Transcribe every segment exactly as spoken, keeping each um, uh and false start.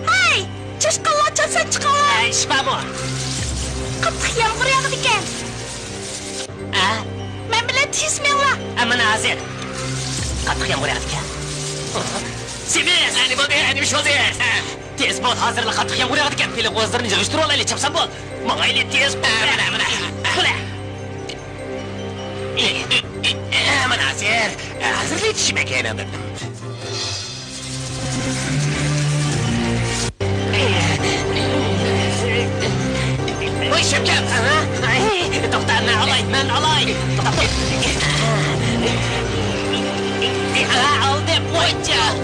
ھەي، چاشقانلار، چاپسان چىقىڭلار! ئە، ئىش بارمۇ؟ قاتتىق يامغۇر ياغىدىكەن. ئە؟ مەن بىلەن تېز مېڭىڭلار! ئە، مانا ھازىر. قاتتىق يامغۇر ياغىدىكەن. سېمىز! ئە، نېمە بولدى؟ ئە، نېمە ئىش بولدى؟ ئە، تېز بول، ھازىرلا قاتتىق يامغۇر ياغىدىكەن. پېلىقۋازلىرىنى يىغىشتۇرۇۋالايلى، چاپسان بول! ماڭايلى، تېز بول! ئە، مانا، مانا، مانا. مانا ھازىر، ھازىرلا يېتىشىمەن كەينىڭدىن. ۋاي شەپكەم! توختا، مەن ئالاي، مەن ئالاي! توختا، توختا! ئالدىم، ۋايجان!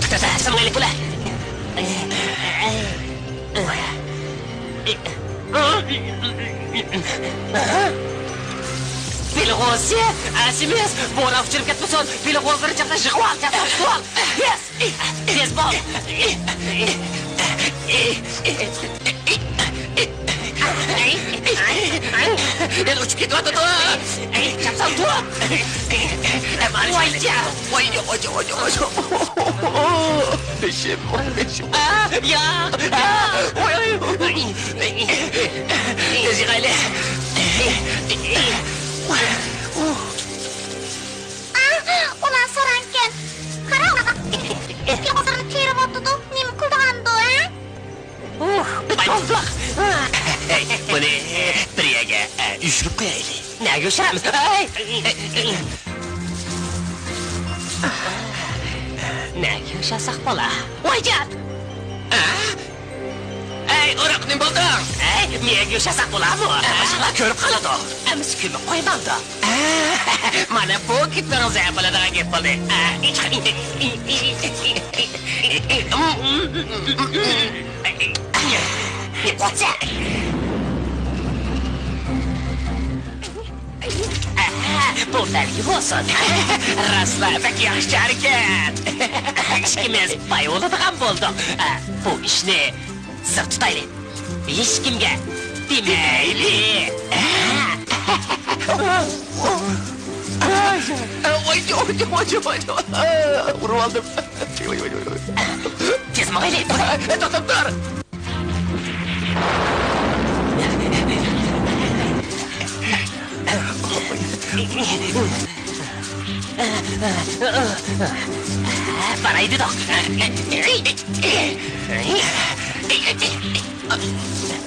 توختا، ساڭا ئېلىپ بولە! پىلغوزى، ئەسىمىز، بوران ئۇچۇرۇپ كەتمىسۇن، پىلغوزلىرى چاقتا يىغىۋال، چاقتا تۇتۇۋال. تېز! تېز بول! يەنە ئۇچۇپ كېتىۋاتىدۇ! چاپسان تۇت! ۋايجان! ۋاي، ۋاي، ۋاي، ۋاي. بېشىم، بېشىم. ئا، ياق، ياق. ۋاي، ۋاي. تېز يىغايلى. ئا، ئۇلار ساراڭكەن. قارا، ئۇلارغا. تېرىۋاتىدۇ. نېمە قىلىدىغاندۇ، ھە؟ ئۇھ، بىر توزلاق. بۇنى بىر يەرگە، ئە، يوشۇرۇپ قويايلى. نەگە يوشۇرىمىز؟ ئەي! نەگە يوشۇرساق بولا؟ ۋايجان! ئە؟ ئەي، ئۇرۇق، نېمە بولدۇڭ؟ ئەي، نەگە يوشۇرساق بولامۇ؟ ئە، باشقىلار كۆرۈپ قالىدۇ. ئەمىسە كۆمۈپ قويمامدۇ؟ مانا بۇ كېپىڭىزدە بولىدىغان گەپ بولدى. بۇ مەڭگۈ بولسۇن. راستلا بەك ياخشى ھەرىكەت. ئىككىمىز باي بولىدىغان بولدۇق. بۇ ئىشنى سىر تۇتايلى. ھېچكىمگە دېمەيلى. ۋاي، ۋاي، ۋاي، ۋاي، ۋاي. ئۇرۇۋالدىم. ۋاي، ۋاي، ۋاي، ۋاي. تېز ماڭايلى. توختاپ تۇر. باراي دېدۇق.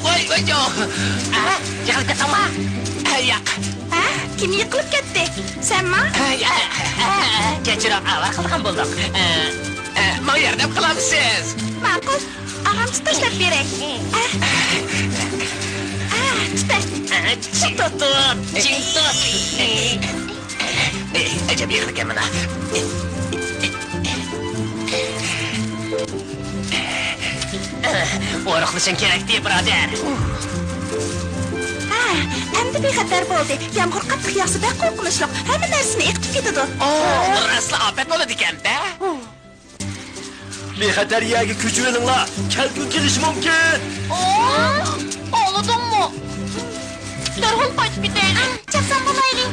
ۋاي، ۋاي، جو. ئە، يىقىلىپ كەتتىڭما؟ ئە، ياق. ھە؟ كىم يىقىلىپ كەتتى؟ سەنما؟ ئە، ياق. ئە، كەچۈرۈڭ، ئاۋارە قىلغان بولدۇق. ئە، ئە، ماڭا ياردەم قىلامسىز؟ ماقۇل. ئاغامچە تاشلاپ بېرەي. ئە. ئە، تۇتە. ئە، چىڭ تۇت، چىڭ تۇت. ئەي، ئەجەب ئېغىركەن مانا. ئورۇقلىشىڭ كېرەكتى، بۇرادەر. ھە، ئەمدى بىخەتەر بولدى. يامغۇر قاتتىق ياغسا بەك قورقۇنچلۇق. ھەممە نەرسىنى ئېقىتىپ كېتىدۇ. ئو، راستلا ئاپەت بولىدىكەن-دە. بىخەتەر يەرگە كۆچۈۋېلىڭلار، كەلكۈن كېلىشى مۇمكىن. ئو، ئاڭلىدىڭمۇ؟ دەرھال قايتىپ كېتەيلى. چاپسان بولايلى.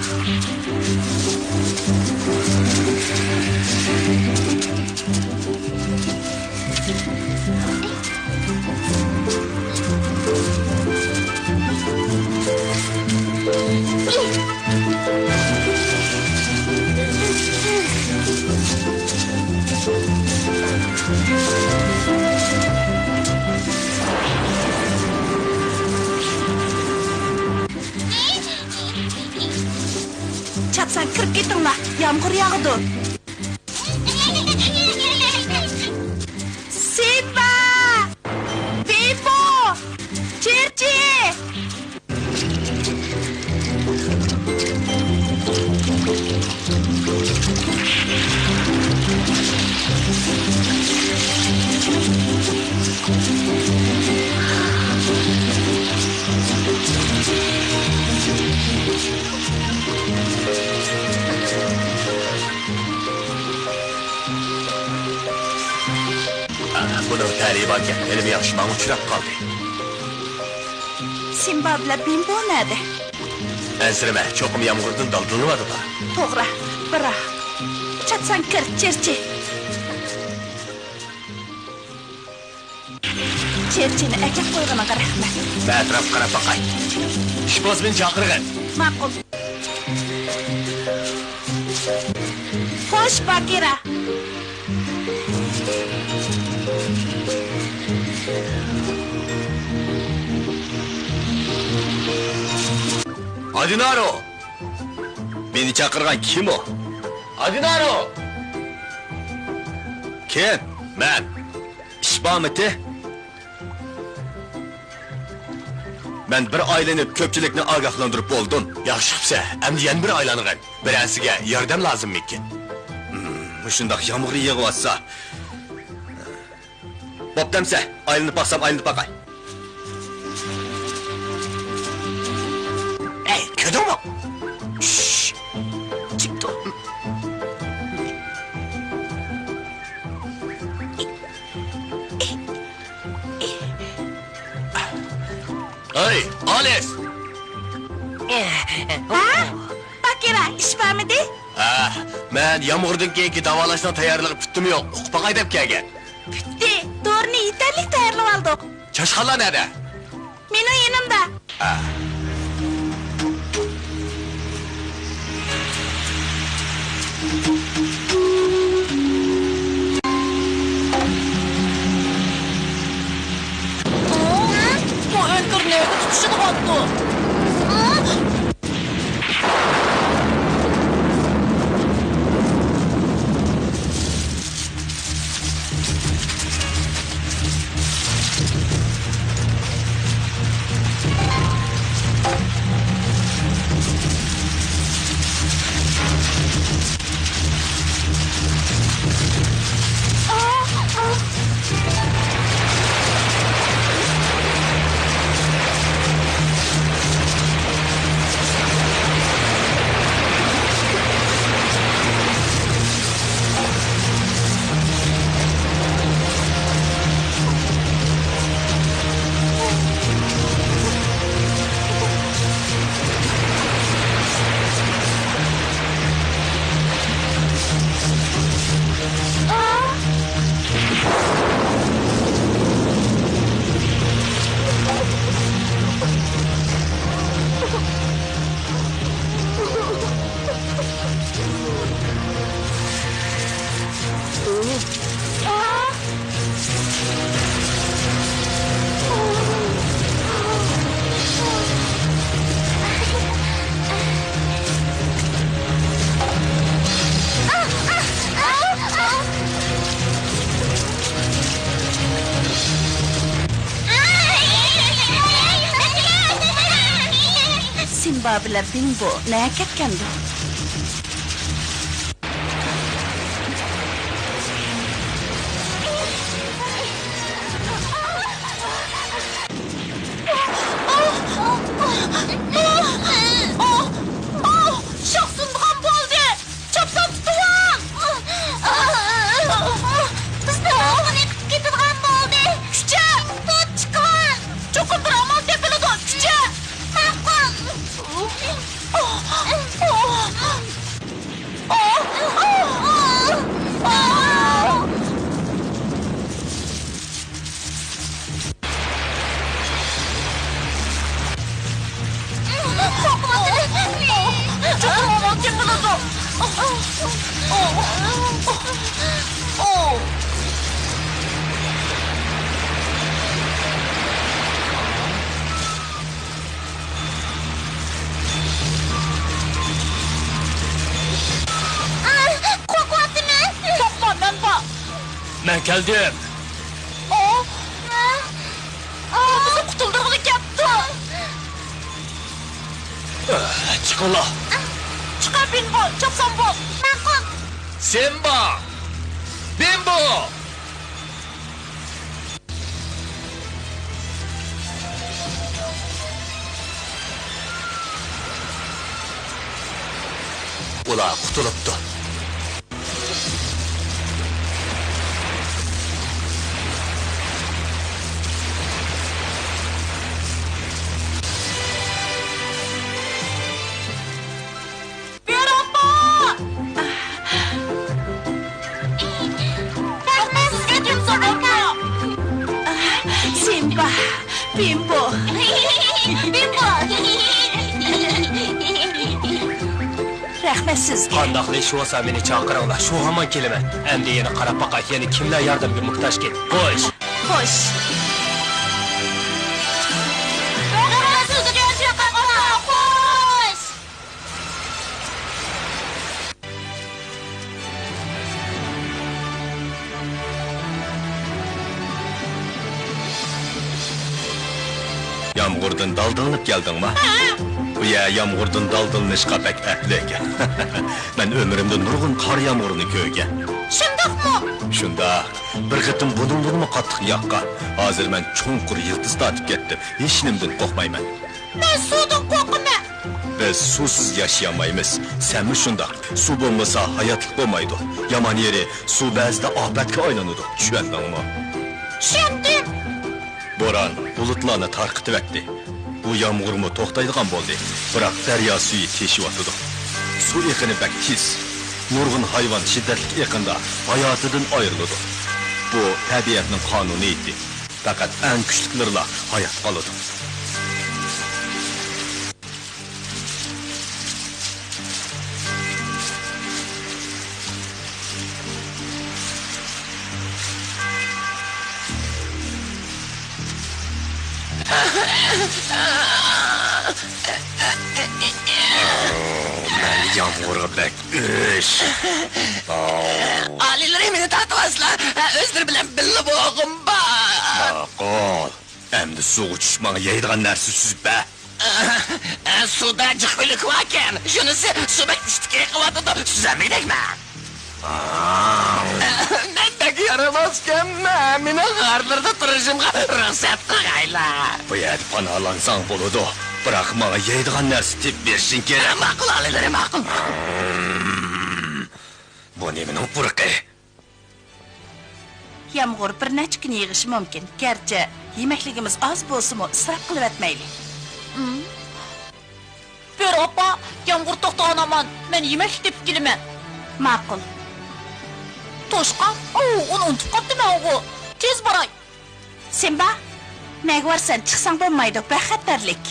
چاپسان كىرىپ كېتىڭلار، يامغۇر ياغىدۇ. سىمبا! بىمبو! چىرچى! بۇنىڭ تەلىيى باركەن، ھېلىمۇ ياخشى ماڭا ئۇچراپ قالدى. سىمبا بىلەن بىمبو نەدە؟ ئەنسىرىمە، چوقۇم يامغۇردىن دالدىلىنىۋاتىدۇ. توغرا، بىراق چاپسان كىر، چىرچى. چىرچىنى ئەكەپ قويغىنىغا رەھمەت. مەن ئەتراپقا قاراپ باقاي. ئىشباز مېنى چاقىرغان. ماقۇل. خوش، باكىرا. ئادىنارو! مېنى چاقىرغان كىم ئۇ؟ ئادىنارو! كىم؟ مەن. ئىش بارمىتى؟ مەن بىر ئايلىنىپ كۆپچىلىكنى ئاگاھلاندۇرۇپ بولدۇم. ياخشى قىپسەن، ئەمدى يەنە بىر ئايلانغىن. بىرەرسىگە ياردەم لازىممىكىن؟ ھىم، مۇشۇنداق يامغۇر يېغىۋاتسا. بوپتەمسە، ئايلىنىپ باقسام، ئايلىنىپ باقاي. ئەي، كۆردۈڭمۇ؟ شش، جىم تۇر. ھەي، ئالىس! ھە؟ باكىرا، ئىش بارمىدى؟ ھە، مەن يامغۇردىن كېيىنكى داۋالاشنىڭ تەييارلىقى پۈتتىمۇ يوق، ئۇقۇپ باقاي دەپ كەلگەن. پۈتتى. دورىنى يېتەرلىك تەييارلىۋالدۇق. چاشقانلار نەدە؟ مېنىڭ يېنىمدا. ھە. بۇ ئۆلكۈر نەگە تۇتىشىدىغاندۇ؟ بىلەن بىمبو نەگە كەتكەندۇ؟ شاخ سۇنىدىغان بولدى! چاپسان تۇتۇۋال! بىزنىڭ ئالغىنى قىپ كېتىدىغان بولدى! كۈچە! تۇت، چىقار! چوقۇم بىر ئامال تېپىلىدۇ! كۈچە! ماقۇل! قورقۇۋاتىمەن. قورقما، مەن بار. مەن كەلدىم. ئۇ، ئۇ بىزنى قۇتۇلدۇرغىلى كەپتۇ. چىقىڭلار. چىقار، بىمبو، چاپسان بول. ماقۇل. سىمبا! بىمبو! ئۇلار قۇتۇلۇپتۇ. بىر ئاپا! رەھمەت سىزگە، جۇمسۇ ئاكا! سىمبا، بىمبو! بىمبو! رەھمەت سىزگە! قانداقلا ئىش بولسا مېنى چاقىرىڭلار، شۇ ھامان كېلىمەن. ئەمدى يەنە قاراپ باقاي، يەنە كىملەر ياردەمگە موھتاجكىن؟ خوش! خوش! رەھمەت سىزگە، جۇمسۇ ئاكا! خوش! يامغۇردىن دالدىلىنىپ كەلدىڭما؟ ھە. بۇ يەر يامغۇردىن دالدىلىنىشقا بەك ئەپلىك. مەن ئۆمرۈمدە نۇرغۇن قار يامغۇرىنى كۆرگەن. شۇنداقمۇ؟ شۇنداق. بىر قېتىم بۇنىڭدىنمۇ قاتتىق ياغقان. ھازىر مەن چوڭقۇر يىلتىز تارتىپ كەتتىم. ھېچنېمىدىن قورقمايمەن. مەن سۇدىن قورقىمەن. بىز سۇسىز ياشىيالمايمىز. سەنمۇ شۇنداق. سۇ بولمىسا ھاياتلىق بولمايدۇ. يامان يېرى، سۇ بەزىدە ئاپەتكە ئايلىنىدۇ. چۈشەندىڭمۇ؟ چۈشەندىم. بوران بۇلۇتلارنى تارقىتىۋەتتى. بۇ يامغۇرمۇ توختايدىغان بولدى. بىراق دەريا سۈيى تېشىۋاتىدۇ. سۇ ئېقىنى بەك تېز. نۇرغۇن ھايۋان شىددەتلىك ئېقىندا ھاياتىدىن ئايرىلىدۇ. بۇ تەبىئەتنىڭ قانۇنىيىتى. پەقەت ئەڭ كۈچلۈكلىرىلا ھايات قالىدۇ. مەن يامغۇرغا بەك ئۆچ. ئالىيلىرى مېنى تارتىۋالسىلا، ئۆزلىرى بىلەن بىللە بولغۇم بار. ماقۇل. ئەمدى سۇغا چۈشۈپ ماڭا يەيدىغان نەرسە سۈزۈپ بەر. سۇدا جىق ئۆلۈك باركەن. شۇنىسى سۇ بەك ئىسسىق ئېقىۋاتىدۇ. سۈزەلمەيدىكمەن. مەن بەك يارىماسكەنمەن. مېنىڭ غارلىرىدا تۇرۇشۇمغا رۇخسەت قىلغايلا. بۇ يەردە پاناھلانساڭ بولىدۇ. بىراق ماڭا يەيدىغان نەرسە تېپىپ بېرىشىڭ كېرەك. ماقۇل، ئالىيلىرى، ماقۇل. بۇ نېمىنىڭ پۇرىقى؟ يامغۇر بىر نەچچە كۈن يېغىشى مۇمكىن، گەرچە يېمەكلىكىمىز ئاز بولسىمۇ، ئىسراپ قىلىۋەتمەيلى. بۆرە ئاپا، يامغۇر توختىغان ھامان مەن يېمەكلىك تېپىپ كېلىمەن. ماقۇل. توشقان؟ ئوۋ، ئۇنى ئۇنتۇپ قاپتىمەنغۇ. تېز باراي. سىمبا، نەگە بارىسەن؟ چىقساڭ بولمايدۇ، بەك خەتەرلىك.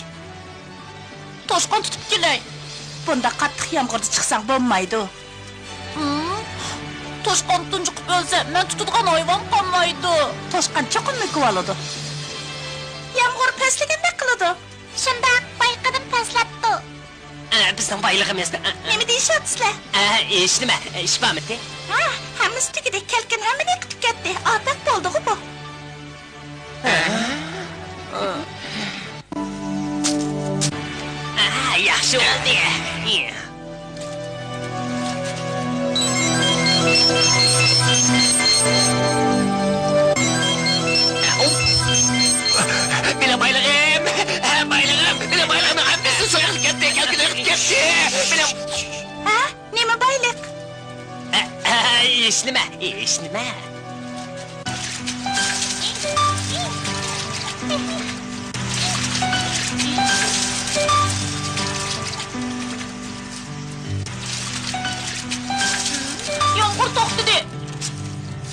توشقان تۇتۇپ كېلەي. بۇنداق قاتتىق يامغۇردا چىقساڭ بولمايدۇ. ھىم؟ توشقان تۇنجۇقۇپ ئۆلسە، مەن تۇتىدىغان ھايۋان قالمايدۇ. توشقان چوقۇم مۆكۈۋالىدۇ. يامغۇر پەسلىگەندەك قىلىدۇ. شۇنداق، بايقىدىم، پەسلەپتۇ. ئە، بىزنىڭ بايلىقىمىز. ئە، ئە. نېمە دېيىشىۋاتىسىلەر؟ ئە، ھېچنېمە، ئىش بارمىتى؟ ھە، ھەممىسى تۈگىدى. كەلكۈن ھەممىنى يىقىتىپ كەتتى. ئاپەت بولدىغۇ بۇ. ئە، ئە. ئە، ياخشى. بولدى. مېنىڭ بايلىقىم، بايلىقىم، مېنىڭ بايلىقىمنىڭ ھەممىسى سۇ ئېقىپ كەتتى، كەلكۈن ئېقىپ كەتتى. مېنىڭ ھە؟ نېمە بايلىق؟ ئە، ئە، ھېچنېمە، ھېچنېمە. يامغۇر توختىدى.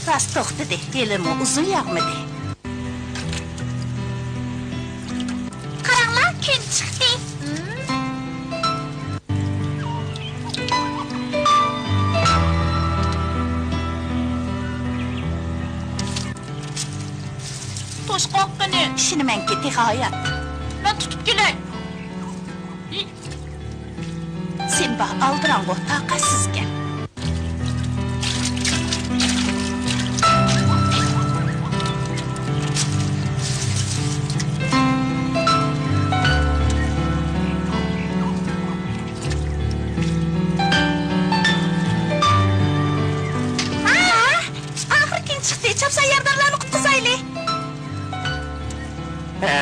راست توختىدى، ھېلىمۇ ئۇزۇن ياغمىدى. قاراڭلار، كۈن چىقتى. توشقان قېنى؟ ئىشىنىمەنكى، تېخى ھايات. مەن تۇتۇپ كېلەي. سىمبا ئالدىراڭغۇ، تاقەتسىزكەن. ئاھ، ئاخىرى كۈن چىقتى. چاپسان يارىدارلارنى قۇتقۇزايلى. ھە؟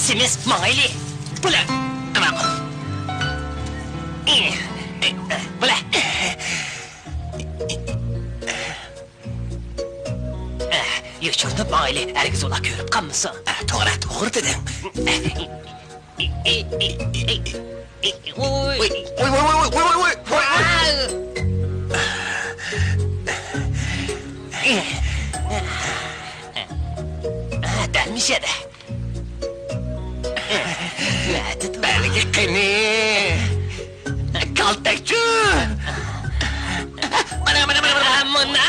سېمىز، ماڭايلى. بۇلە. ماقۇل. بۇلە. يوشۇرۇنۇپ ماڭايلى، ھەرگىز ئۇلار كۆرۈپ قالمىسۇن. توغرا، توغرا دېدىڭ. ۋوي، ۋوي، ۋوي. ھە، دەل مۇشۇ يەردە. بەلگە قېنى. كالتەكچى. مانا، مانا، مانا، مانا. مۇنا.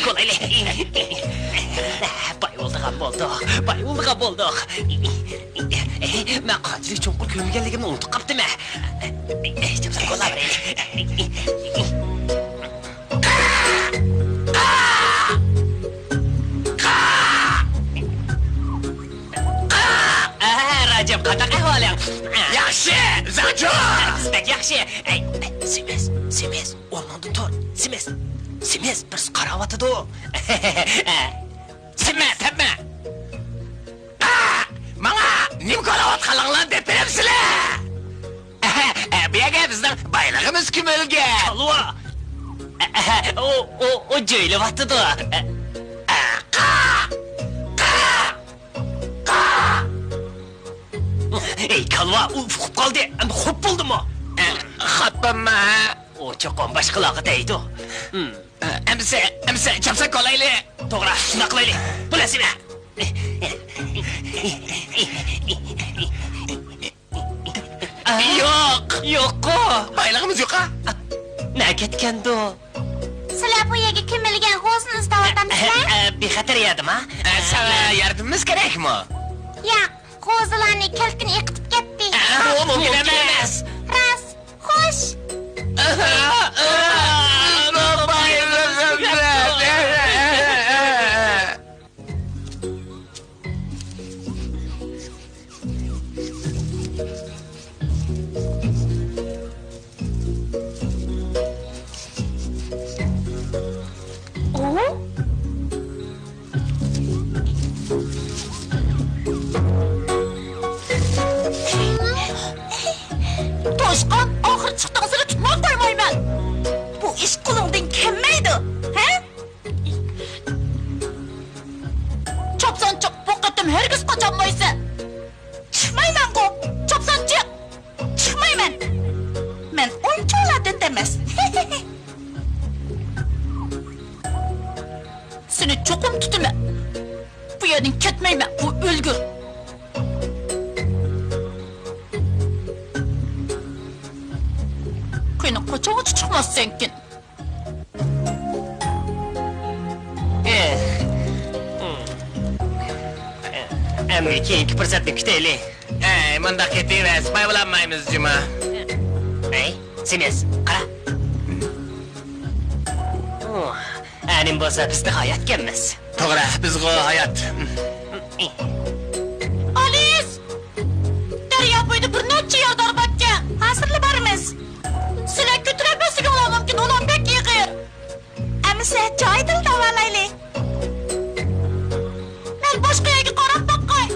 كولايلى. باي بولىدىغان بولدۇق، باي بولىدىغان بولدۇق. مەن قانچىلىك چوڭقۇر كۆمۈلگەنلىكىمنى ئۇنتۇپ قاپتىمەن. ئېي، چاپسان كولا بېرەيلى. ئەھە، راجىم، قانداق ئەھۋالىڭ؟ ياخشى، زاجۇ! بىز بەك ياخشى. ئەي، سېمىز، سېمىز، ئورنۇڭدىن تۇر. سېمىز، سېمىز، بىرسى قاراۋاتىدۇ. تەپمە، تەپمە! ئا! ماڭا نېمە كولاۋاتقانلىقىڭلارنى دەپ بېرەمسىلەر؟ ئەھە، ئە، بۇ يەرگە بىزنىڭ بايلىقىمىز كۆمۈلگەن. كالۋا! ئەھە، ئۇ، ئۇ، ئۇ جۆيلۈۋاتىدۇ. ئە، قا! قا! قا! ئەي، كالۋا، ئۇ ئۇقۇپ قالدى. ئەمدى خوپ بولدىمۇ؟ ئە، خوپ بولما. ئۇ چوقۇم باشقىلارغا تەگدۇ. ھىم. ئەمىسە، ئەمىسە، چاپسان كولايلى. توغرا، شۇنداق قىلايلى. بۇ نەرسىمە. يوق. يوققۇ. بايلىقىمىز يوقا. نە كەتكەندۇ؟ سىلەر بۇ يەرگە كۆمۈلگەن غوزىنى ئىزدەۋاتامسىلەر؟ بىخەتەر يەردىما؟ ساڭا ياردىمىمىز كېرەكمۇ؟ ياق، غوزىلارنى كەلكۈن ئېقىتىپ كەتتى. بۇ مۇمكىن ئەمەس. راست. خوش. توشقان، ئاخىرى چىقتىڭ، سېنى تۇتماي قويمايمەن. بۇ ئىش قولۇڭدىن كەلمەيدۇ، ھە؟ چاپسان چىق، بۇ قېتىم ھەرگىز قاچالمايسەن. چىقمايمەنغۇ، چاپسان چىق. چىقمايمەن. مەن ئۇنچىۋالا دۆت ئەمەس. سېنى چوقۇم تۇتىمەن. بۇ يەردىن كەتمەيمەن، بۇ ئۆلگۈر. قېنى، قاچانغىچە چىقماستەكىن؟ ئەمدى كېيىنكى پۇرسەتنى كۈتەيلى. ئەي، مۇنداق كېتىۋەر، سىپايى بولالمايمىز جۇما. ئەي، سېمىز، قارا. ئۇ، ئەنىم بولسا بىز تېخى ھاياتكەنمىز. توغرا، بىزغۇ ھايات. ئالىس! دەريا بويىدا بىر نەچچە يارىدار باركەن. ھازىرلا بارىمىز. سىلەر كۆتۈرەلمەسلىكىڭلار مۇمكىن، ئۇلار بەك ئېغىر. ئەمىسە جايىدىلا داۋالايلى. مەن باشقا يەرگە قاراپ باقاي.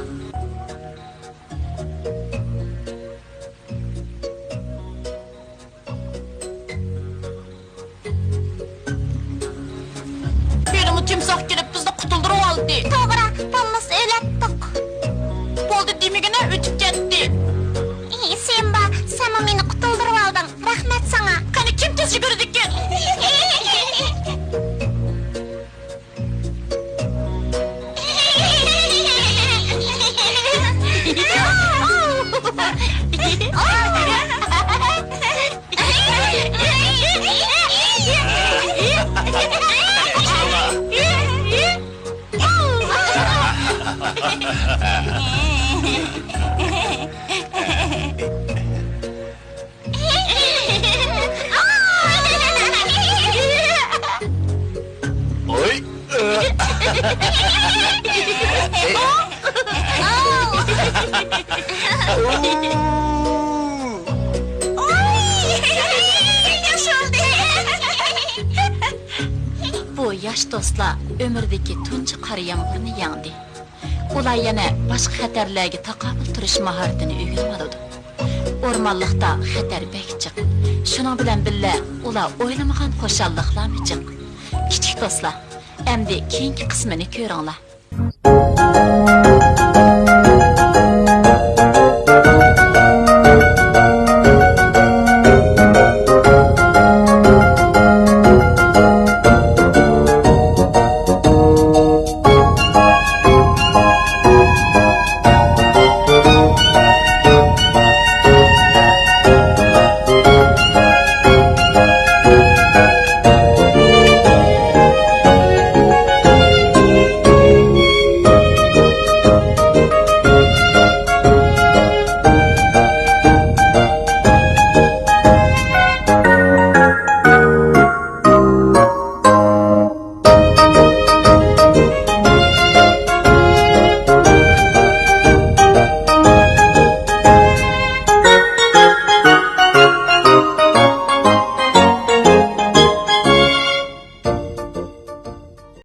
بىرمۇ تىمساھ كېلىپ بىزنى قۇتۇلدۇرۇۋالدى. توغرا، بولمىسا ئۆلەتتۇق. بولدى دېمىگىنە ئۆتۈپ كەتتى. ئى، سىمبا، سەنمۇ مېنى قۇتۇلدۇرۇۋالدىڭ. رەھمەت ساڭا. قېنى، كىم تېز يۈگۈرىدىكىن؟ ئوي. بۇ ياش دوستلار ئۆمرىدىكى تۇنجى قار يامغۇرنى يەڭدى. ئۇلار يەنە باشقا خەتەرلەرگە تاقابىل تۇرۇش ماھارىتىنى ئۆگىنىۋالىدۇ. ئورمانلىقتا خەتەر بەك جىق. شۇنىڭ بىلەن بىللە، ئۇلار ئويلىمىغان خۇشاللىقلارمۇ جىق. كىچىك دوستلار، ئەمدى كېيىنكى قىسمىنى كۆرۈڭلار.